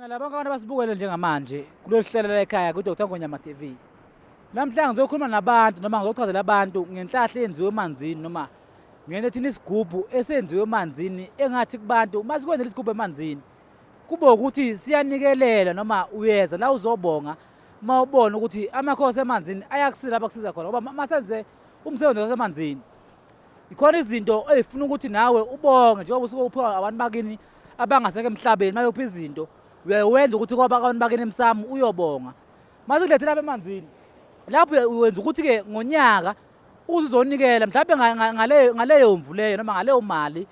Ngibingelela bonke abantu abasibukele njengamanje kulolu hlelo la ekhaya ku-Dr Ngonyama TV. Namhlanje ngizokhuluma nabantu noma ngizochazela abantu ngenhlahla eyenziwe emanzini noma ngento ethina isigubhu esenziwe emanzini engathi kubantu uma sikwenzela isigubhu emanzini kube ukuthi siyanikelela noma uyeza la uzobonga uma ubona ukuthi amakhosi emanzini ayakusiza lapho akusiza khona ngoba masenze umsebenzi wasemanzini ikhona izinto ey'funa ukuthi nawe ubonge njengoba usuke uphiwa abantu bakini abangasekho emhlabeni uma yopha izinto uyawenza ukuthi kwaba abantu bakini emsamo uyobonga uma sikulethe lapha emanzini lapho wenza ukuthi-ke ngonyaka uzonikela mhlawumbe ngaleyo mvu leyo noma ngaleyo mali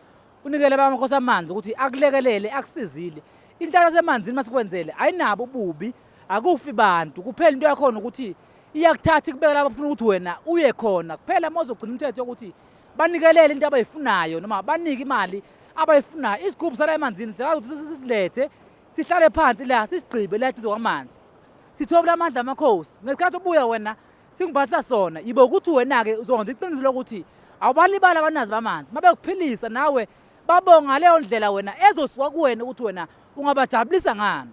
unikele amakhosi amanzi ukuthi akulekelele akusizile inhlala yasemanzini masikwenzele ayinabo ububi akufi bantu kuphela into yakhona ukuthi iyakuthatha ikubeka lapho ufuna ukuthi wena uye khona kuphela uma uzogcina umthetho ukuthi banikelele into abayifunayo noma banike imali abayifunayo. Isigubhu sala emanzini siyakwazi ukuthi sisilethe sihlale phansi la sisigqibe la eduze kwamanzi sithobule amandla amakhosi. Ngesikhathi ubuya wena singibhalisa sona yibo ukuthi wena-ke uzokwenza iqiniso lokuthi awubalibali abanazi bamanzi uma bekuphilisa nawe babonga leyo ndlela wena ezosuka kuwena ukuthi wena ungabajabulisa ngani.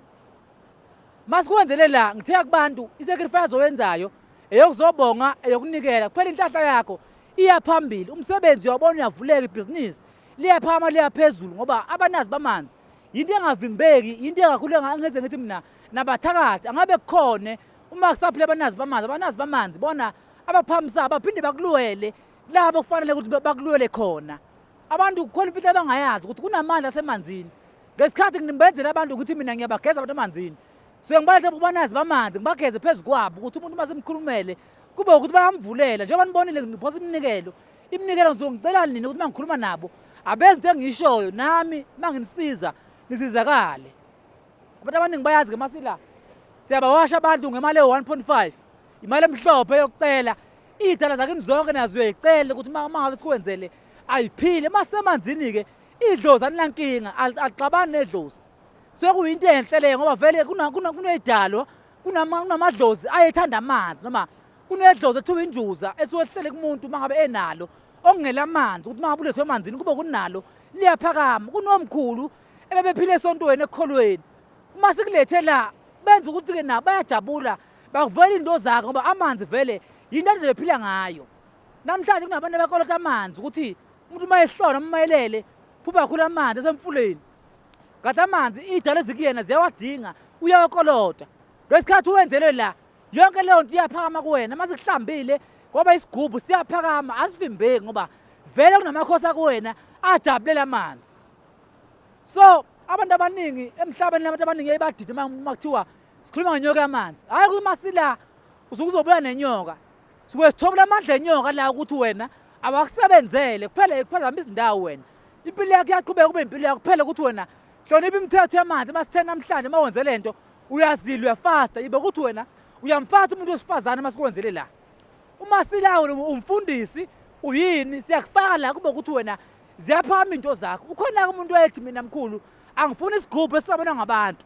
Masikwenzele la ngithe kubantu i-sacrifice owenzayo eyokuzobonga eyokunikela kuphela inhlahla yakho iya phambili umsebenzi uyabona uyavuleka ibhizinisi liyaphakama liya phezulu ngoba abanazi bamanzi yinto engavimbeki yinto engakhulu engeze ngithi mina nabathakathi angabe kukhone uma kusaphila abanazi bamanzi abanazi bamanzi bona abaphambisa baphinde bakulwele labo kufanele ukuthi bakulwele khona abantu kukhona imfihlo abangayazi ukuthi kunamandla asemanzini ngesikhathi ngibenzela abantu ukuthi mina ngiyabageza abantu emanzini so ngibalethe kubanazi bamanzi ngibageze phezu kwabo ukuthi umuntu uma simkhulumele kube ukuthi bayamvulela njengoba nibonile ngiphosa iminikelo iminikelo ngizongicela nina ukuthi uma ngikhuluma nabo abenzi into engiyishoyo nami uma nginisiza nisizakale abantu abaningi bayazi ke masila siyabawasha abantu ngemali ewu-1.5 imali emhlophe yokucela iy'dala zakini zonke nazo uyayicela ukuthi uma ngabe sikwenzele ayiphile uma sisemanzini-ke idlozi alinankinga alixabani nedlozi sekuyinto enhle leyo ngoba vele kunedalwa kunamadlozi ayethanda amanzi noma kunedlozi ethiwa injuza esuke ehlele kumuntu uma ngabe enalo okungela amanzi ukuthi uma ngabe ulethwe emanzini kube kunalo liyaphakama kunomkhulu ebebephile esontweni ekukholweni uma sikulethe la benza ukuthi-ke nabo bayajabula bakuvela into zakho ngoba amanzi vele yinto ade bephila ngayo namhlanje kunabantu abakolota amanzi ukuthi umuntu uma ehlona uma elele phupha kakhulu amanzi asemfuleni kanti amanzi iy'dalo ezikuyena ziyawadinga uyawakolota ngesikhathi uwenzelwe la yonke leyo nto iyaphakama kuwena uma sikuhlambile ngoba isigubhu siyaphakama asivimbeki ngoba vele kunamakhosi akuwena ajabulela amanzi so abantu abaningi emhlabeni abantu abaningi ebadide uma kuthiwa sikhuluma ngenyoka yamanzi hhayi uma sila usuke uzobuya nenyoka suke sithobula amandla enyoka la ukuthi wena awakusebenzele kuphela ikuphazama izindawo wena impilo yakho iyaqhubeka kube impilo yakho kuphela ukuthi wena hlonipha imithetho yamanzi uma sithe namhlanje uma wenze le nto uyazila uyafasta yibe ukuthi wena uyamfata umuntu wesifazane uma sikwenzele la uma silawo umfundisi uyini siyakufaka la kube ukuthi wena ziyaphakama into zakho ukhona-ke umuntu ethi mina mkhulu angifuni isigubhu esisabonwa ngabantu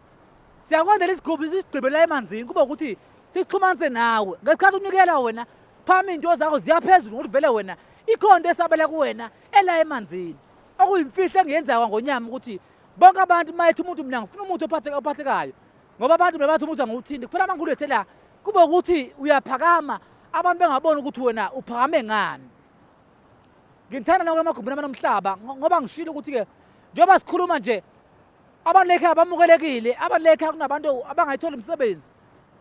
siyakwenzela isigubhu sisigqibela emanzini kube ukuthi sixhumanise nawe ngesikhathi unikela wena phama into zakho ziyaphezulu ngokuthi vele wena ikhona into esabela kuwena ela emanzini okuyimfihlo engiyenzayo kwangonyama ukuthi bonke abantu uma ethi umuntu mina ngifuna umuthi ophathekayo ngoba abantu mina bathi umuthi angiwuthinti kuphela uma ngikulethe la kube ukuthi uyaphakama abantu bengaboni ukuthi wena uphakame ngani ngithanda nonke emagumbini amanomhlaba ngoba ngishilo ukuthi-ke njengoba sikhuluma nje abantu lekhaya bamukelekile abantu lekhaya kunabantu abangayitholi imisebenzi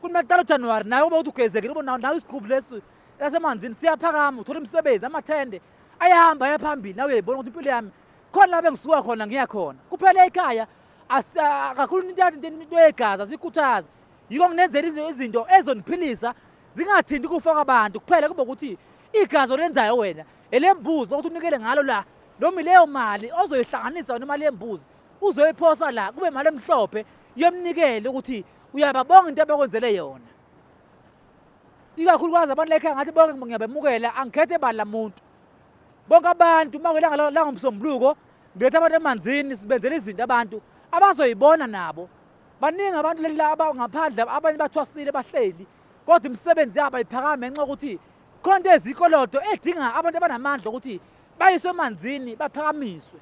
kuthi makuqala uJanuwari nawe ube uthi ugezekile ube nawe isigubhu lesi lasemanzini siyaphakama uthola imisebenzi amathende ayahamba aya phambili nawe uyayibona ukuthi impilo yami khona la bengisuka khona ngiya khona kuphela ekhaya kakhulu into into yegazi asikhuthazi yiko nginenzela izinto ezoniphilisa zingathinti kufa kwabantu kuphela kube ukuthi igazi olenzayo wena elembuzi lokuthi unikele ngalo la noma leyo mali ozoyihlanganisa wena imali yembuzi uzoyiphosa la kube imali emhlophe yomnikele ukuthi uyababonga into abakwenzele yona ikakhulukazi abantu lekhaya ngathi bonke ngiyabemukela angikhethe bani lamuntu bonke abantu uma kwelanga langomsombuluko ngiletha abantu emanzini sibenzela izinto abantu abazoyibona nabo baningi abantu leli ngaphandle abanye bathwasile bahleli kodwa imisebenzi yabo ayiphakame ngenxa yokuthi khona into ezikolodo edinga abantu abanamandla ukuthi bayiswe emanzini baphakamiswe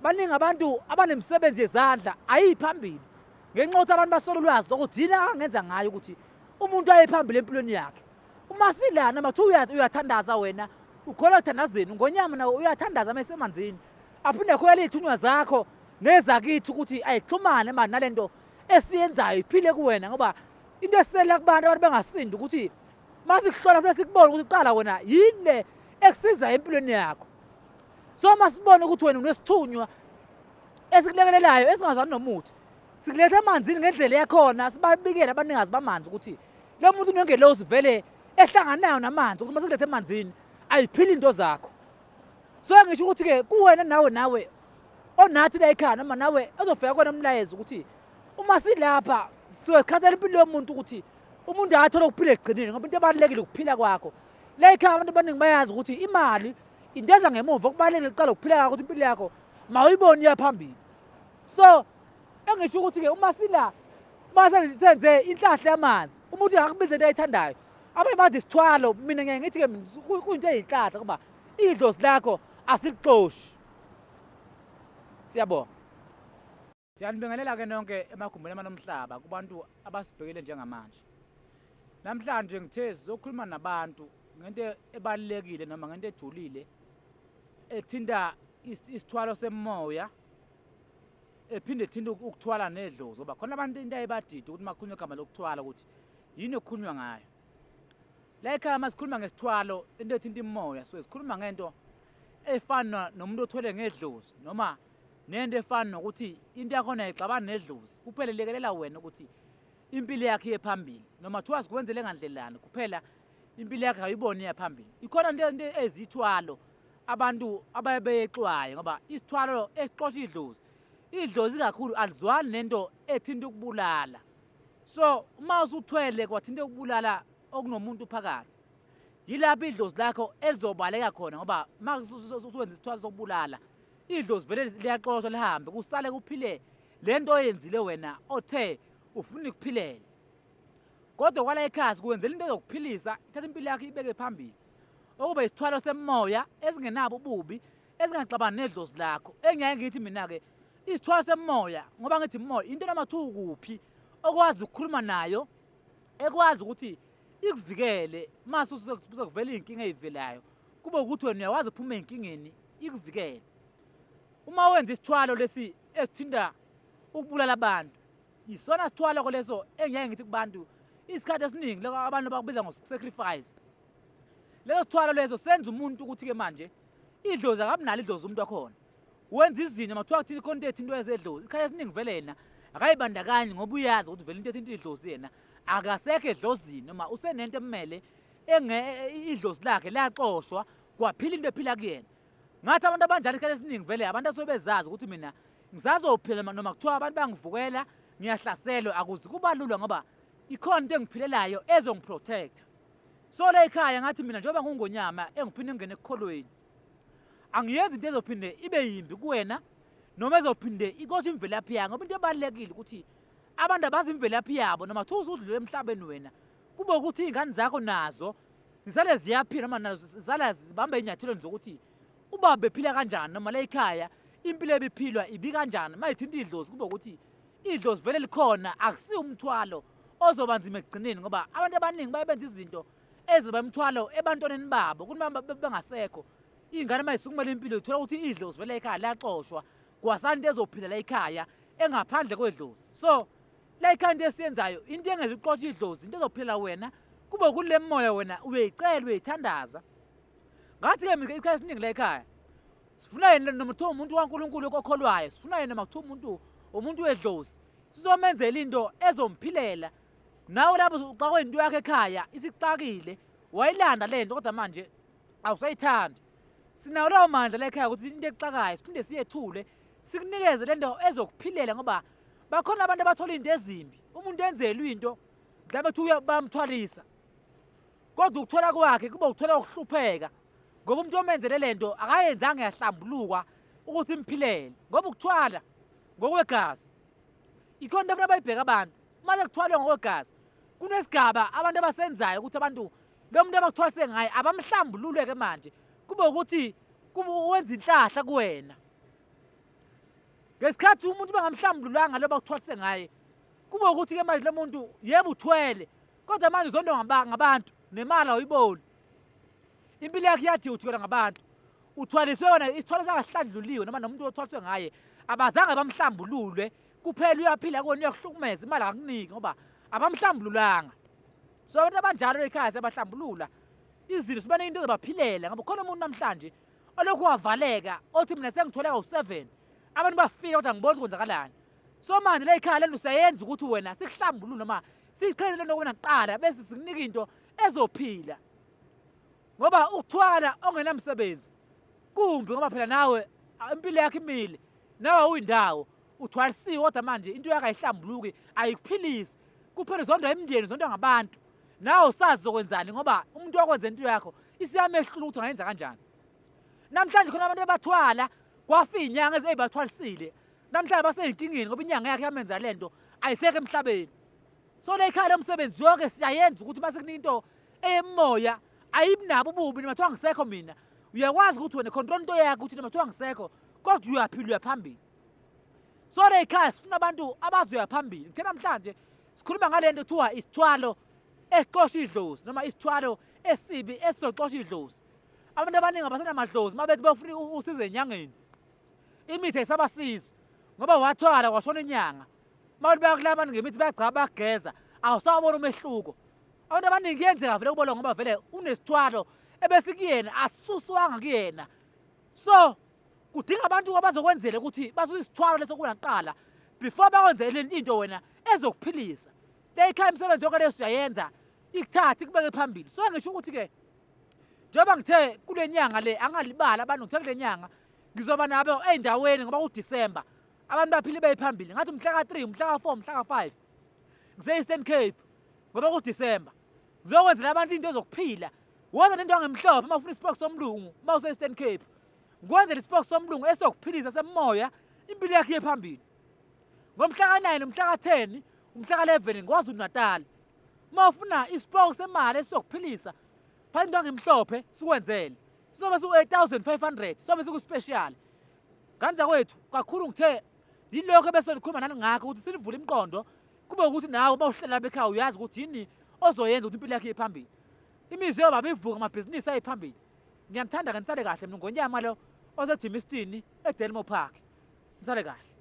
baningi abantu abanemisebenzi yezandla ayiphambili. Ngenxa yokuthi abantu basola ulwazi lokuthi yini angenza ngayo ukuthi umuntu aye phambili empilweni yakhe. Uma silana mathiwa uyathandaza wena, ukholwa ekuthandazeni, uNgonyama nawe uyathandaza uma esemanzini. Aphinde akhulele iy'thunywa zakho nezakithi ukuthi ayixhumane mani nale nto esiyenzayo iphile kuwena ngoba into esisela kubantu abantu bengasindi ukuthi uma sikuhlola futhi sikubone ukuthi kuqala wena yini le ekusizayo empilweni yakho. So uma sibone ukuthi wena unesithunywa esikulekelelayo esingazwani nomuthi sikuletha emanzini ngendlela yakhona sibabikele abanikazi bamanzi ukuthi lo muntu unengelosi vele ehlanganayo namanzi ukuthi uma sikuletha emanzini ayiphili into zakho. So ngisho ukuthi-ke kuwena nawe nawe onathi la ekhaya noma nawe ezofika kona umlayezo ukuthi uma silapha sisuke sikhathala impilo yomuntu ukuthi umuntu akathole ukuphila ekugcineni ngoba into ebalulekile ukuphila kwakho. La ekhaya abantu abaningi bayazi ukuthi imali into eza ngemuva okubalulekile kuqala ukuphila kwakho ukuthi impilo yakho mawuyibone iya phambili. So engisho ukuthi-ke uma sila uma senze inhlahla yamanzi umuntu angakubiza into ayithandayo. Abanye bathi isithwalo mina ngiyaye ngithi-ke kuyinto eyinhlahla ngoba idlozi lakho asilixoshi. Siyabonga. Siyanibingelela-ke nonke emagumbini amanomhlaba kubantu abasibhekile njengamanje. Namhlanje ngithe sizokhuluma nabantu ngento ebalulekile noma ngento ejulile ethinta isithwalo semoya ephinde ethinta ukuthwala nedlozi ngoba khona abantu into ayibadidi ukuthi uma kukhulunywa igama lokuthwala ukuthi yini okukhulunywa ngayo. La ekhaya uma sikhuluma ngesithwalo into ethinta imoya suke sikhuluma ngento efana nomuntu othwele ngedlozi noma nento efana nokuthi into yakhona ayixabani nedlozi kuphela ilekelela wena ukuthi impilo yakhe iye phambili noma kuthiwa sikwenzele ngandlelani kuphela impilo yakhe ayiboni iya phambili. Ikhona into into ezithwalo abantu abaye beyexwaye ngoba isithwalo esixosha idlozi idlozi kakhulu alizwani nento ethinta ukubulala. So uma usuthwele kwathinta ukubulala okunomuntu phakathi yilapho idlozi lakho elizobaleka khona ngoba uma usuwenza isithwalo sokubulala idlozi vele liyaxoshwa lihambe kusale kuphile le nto oyenzile wena othe ufuna ikuphilele. Kodwa kwala ekhaya sikwenzela into ezokuphilisa ithatha impilo yakho ibeke phambili okuba isithwalo semoya esingenabo ububi esingaxabani nedlozi lakho. Engiyaye ngithi mina-ke isithwalo semoya ngoba ngithi moya into noma kuthiwa ukuphi okwazi ukukhuluma nayo ekwazi ukuthi ikuvikele mase sekuvela iy'nkinga ey'velayo kube ukuthi wena uyakwazi ukuphuma ey'nkingeni ikuvikele. Uma wenza isithwalo lesi esithinta ukubulala abantu yisona sithwalo leso engiyaye ngithi kubantu isikhathi esiningi lokho abantu abakubiza ngo-sacrifice. Leso sithwalo leso senza umuntu ukuthi-ke manje idlozi akabinalo idlozi umuntu wakhona wenza izinto mathiwa kuthini khona into ethi into ezedlozi isikhathi esiningi vele yena akayibandakanyi ngoba uyazi ukuthi vele into ethinta idlozi yena akasekho edlozini noma usenento emele idlozi lakhe laxoshwa kwaphila into ephila kuyena. Ngathi abantu abanjalo isikhathi esiningi vele abantu asuke bezazi ukuthi mina ngisazophila noma kuthiwa abantu bayangivukela ngiyahlaselwa akuzi kuba lula ngoba ikhona into engiphilelayo ezongiprotecta. So la ekhaya ngathi mina njengoba ngungonyama engiphinde ngingene ekukholweni angiyenzi into ezophinde ibe yimbi kuwena noma ezophinde ikoshe imvelaphi yakho ngoba into ebalulekile ukuthi abantu abazi imvelaphi yabo noma kuthiwa usudlule emhlabeni wena kube ukuthi iy'ngane zakho nazo zisale ziyaphila noma nazo zisala zibambe ey'nyathelweni zokuthi ubaba bephila kanjani noma la ekhaya impilo ebiphilwa ibi kanjani uma ithinta idlozi kube ukuthi idlozi vele likhona akusiwo umthwalo ozoba nzima ekugcineni ngoba abantu abaningi baye benza izinto eziba imithwalo ebantwaneni babo kuthi uma bengasekho iy'ngane uma zisukumela impilo zithola ukuthi idlozi vele ekhaya liyaxoshwa kwasani into ezophila la ekhaya engaphandle kwedlozi. So la ekhaya into esiyenzayo into engeze uxoshe idlozi into ezophilela wena kube kule moya wena uyayicela uyayithandaza. Ngathi-ke mina isikhathi esiningi la ekhaya sifuna yena noma kuthiwa umuntu kaNkulunkulu okholwayo sifuna yena noma kuthiwa umuntu umuntu wedlozi sizomenzela into ezomphilela. Nawe lapho uxakwe into yakho ekhaya isikuxakile wayilanda le nto kodwa manje awusayithandi. Sinawo lawo mandla la ekhaya ukuthi into exakayo siphinde siyethule sikunikeze le nto ezokuphilela ngoba bakhona abantu abathola into ezimbi. Umuntu enzelwe into mhlawumbe kuthiwa bayamthwalisa kodwa ukuthola kwakhe kuba ukuthola ukuhlupheka ngoba umuntu omenzele le nto akayenzanga yahlambuluka ukuthi imphilele ngoba ukuthwala ngokwegazi ikhona into afuna bayibheke abantu uma sekuthwalwe ngokwegazi kunesigaba abantu abasenzayo ukuthi abantu lo muntu abakuthwalise ngaye abamhlambulule-ke manje kube ukuthi kube wenza inhlahla kuwena ngesikhathi umuntu bengamhlambululanga lo bakuthwalise ngaye. Kube ukuthi-ke manje lo muntu yebo uthwele kodwa manje uzondwa ngabantu nemali awuyiboni. Impilo yakhe iyathi uthwele ngabantu. Uthwaliswe wena isithwalo sakasihlandluliwe noma nomuntu othwaliswe ngaye abazange bamhlambulule kuphela uyaphila kuwena uyakuhlukumeza imali akakuniki ngoba abamhlambululanga. So abantu abanjalo ekhaya siyabahlambulula izinto sibanike into ezobaphilela ngoba khona umuntu namhlanje olokhu wavaleka othi mina sengithwele kawu-seven abantu bafile kodwa ngibona ukuthi kwenzakalani. So manje le ikhaya lento siyayenza ukuthi wena sikuhlambulule noma siyiqhele lento kuwena kuqala bese sikunika into ezophila. Ngoba ukuthwala ongenamsebenzi kumbi ngoba phela nawe impilo yakho imile nawe awuyindawo uthwalisiwe kodwa manje into yakho ayihlambuluki ayikuphilisi kuphela uzondwa imindeni uzondwa ngabantu nawe usazi zokwenzani ngoba umuntu wakwenza into yakho isiyamehlula ukuthi angayenza kanjani. Namhlanje khona abantu abathwala kwafa iy'nyanga ezibathwalisile namhlanje basey'nkingeni ngoba inyanga yakhe yamenza le nto ayisekho emhlabeni. So le ikhaya lomsebenzi yonke siyayenza ukuthi mase kunika into eyemoya ayibinabo ububi noma kuthiwa ngisekho mina uyakwazi ukuthi wena control into yakho ukuthi noma kuthiwa ngisekho kodwa uyaphila uya phambili. So le ikhaya sifuna abantu abazoya phambili. Ngithe namhlanje sikhuluma ngale nto kuthiwa isithwalo esixosha idlozi noma isithwalo esibi esizoxosha idlozi. Abantu abaningi abasenamadlozi uma bethi bafuna usizo enyangeni imithi ayisabasizi ngoba wathwala washona inyanga. Uma bayakulaba abantu ngemithi bayagcaba bayageza awusawubona umehluko. Abantu abaningi kuyenzeka vele kubona ngoba vele unesithwalo ebesikuyena asisuswanga kuyena. So kudinga abantu abazokwenzela ukuthi basuse isithwalo leso kuwena kuqala before bakwenzele into wena ezokuphilisa. Le ikhaya imisebenzi yonke leyo siyayenza ikuthathe ikubeke phambili. So ngisho ukuthi-ke njengoba ngithe kule nyanga le angalibali abantu ngithe kule nyanga ngizoba nabo ey'ndaweni ngoba kuDisemba abantu baphile beyiphambili ngathi umhla ka-3 umhla ka-4 umhla ka-5 ngise-Eastern Cape ngoba kuDisemba ngizokwenzela abantu into ezokuphila woza nento angemhlophe uma ufuna isipoki somlungu uma use-Eastern Cape ngikwenzela isipoki somlungu esokuphilisa semoya impilo yakho iye phambili ngomhla ka-9 umhla ka-10 umhla ka-11 ngikwaZulu Natal uma ufuna isipoki semali esizokuphilisa phatha into angemhlophe sikwenzele sizobe siku-8500 sizobe siku-special Ngane zakwethu kakhulu ngithe yilokho ebese ngikhuluma nani ngakho ukuthi sinivule imiqondo kube ukuthi nawe uma uhlala lapha ekhaya uyazi ukuthi yini ozoyenza ukuthi impilo yakho iye phambili. Imizi yobaba ivuka amabhizinisi aye phambili. Ngiyanithanda ke nisale kahle mina ngonyama lo oseJimistini eDelmo Park. Nisale kahle.